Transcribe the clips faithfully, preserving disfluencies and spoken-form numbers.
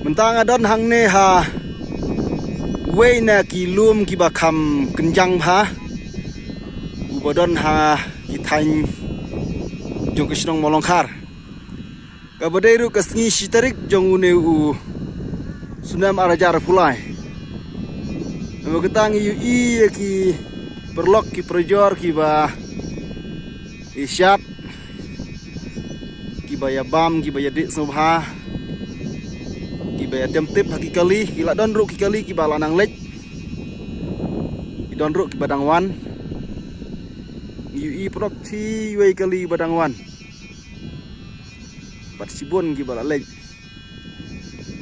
Mynta nga don hangne ha wei na ki lum kiba kham kynjang bha, uba don ha ki thaiñ jong ka shnong Mawlongkhar. Kaba dei ruh ka sngi shi tarik jong une u snem ar hajar arphew lai. Namar kata ngi ïohi ïa ki paralok ki parajor kiba ïa shad, kiba ïa bam, kiba ïa dih sngewbha, kiba ïa tem tip ha ki kali. Ki la don ruh ki kali kiba la nang leit, ki don ruh kiba dang wan. Ngi ïohi paralok shi wei kali ba dang wan, bad shibun kiba la leit.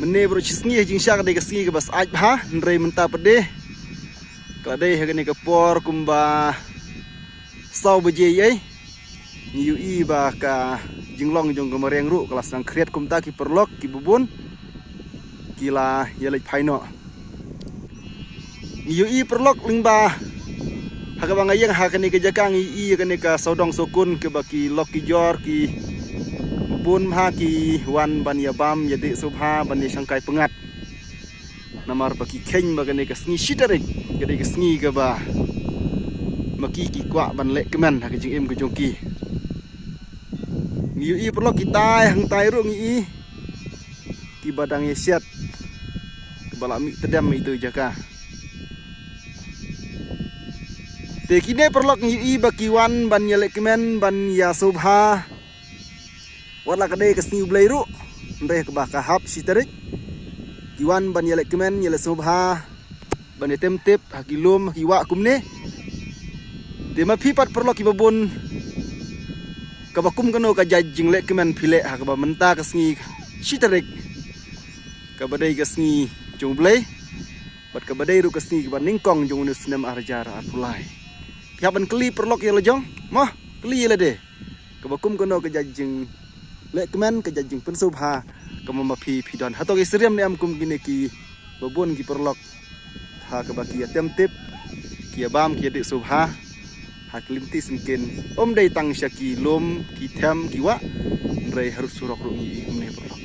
Mynne baroh shi sngi ha jingshisha ka dei ka sngi kaba syaid bha, hynrei mynta pat de ka la dei ha kane ka por kumba saw baje ïa. Ngi ïohi ba ka jinglong jong ka mariang ruh ka la sdang khriat, kumta ki paralok kiba bun ki la ïa leit phai noh. Ngi ïohi paralok lyngba ha kaba nga ïeng ha kane ka jaka, ngi ïohi ïa kane ka sawdong sawkun kaba ki lok ki jor kiba bun bha ki wan ban ïa bam, ïa dih sngewbha, ban ïa shangkai pyngngad. Namar ba ki kheiñ ba kane ka sngi shi tarik ka dei ka sngi kaba ma ki ki kwah ban leh kmen ha ka jingim ka jong ki. Ngi ïohi paralok, kitai hangtai ruh ngi ïohi kiba dang ïa shad, kiba la mih tdem ïa itu jaka. Te kine paralok ngi ïohi ba ki wan ban ïa leh kmen, ban ïa sngewbha. Wat la ka dei ka sngi U Blei ruh, hynrei kaba ka hap shi tarik, ki wan ban ïa leh kmen, ïa leh sngewbha, ban ïa tem tip ha ki lum, ha ki wah kumne. Te ma phi pat paralok kiba bun, kaba kum kano ka jait jingleh kmen phi leh ha kaba mynta ka sngi shi tarik, kaba dei ka sngi jong U Blei, bad kaba dei ruh ka sngi kaba nyngkong jong une u snem ar hajar arphew lai? Phi hap ban kylli paralok ïa la jong, mo, kylli ïa lade. Kaba kum kano ka jait jingleh kmen, ka jait jingpynsngewbha kaba ma phi phi don? Hato ki syriem ne em kum kine kiba bun ki paralok ha kaba ki ïa tem tip, ki ïa bam, ki ïa dih sngewbha ha ki lynti syngkien? Ym dei tang sha ki lum, ki them, ki wah, hynrei harud surok ruh ngi ïohi kumne paralok.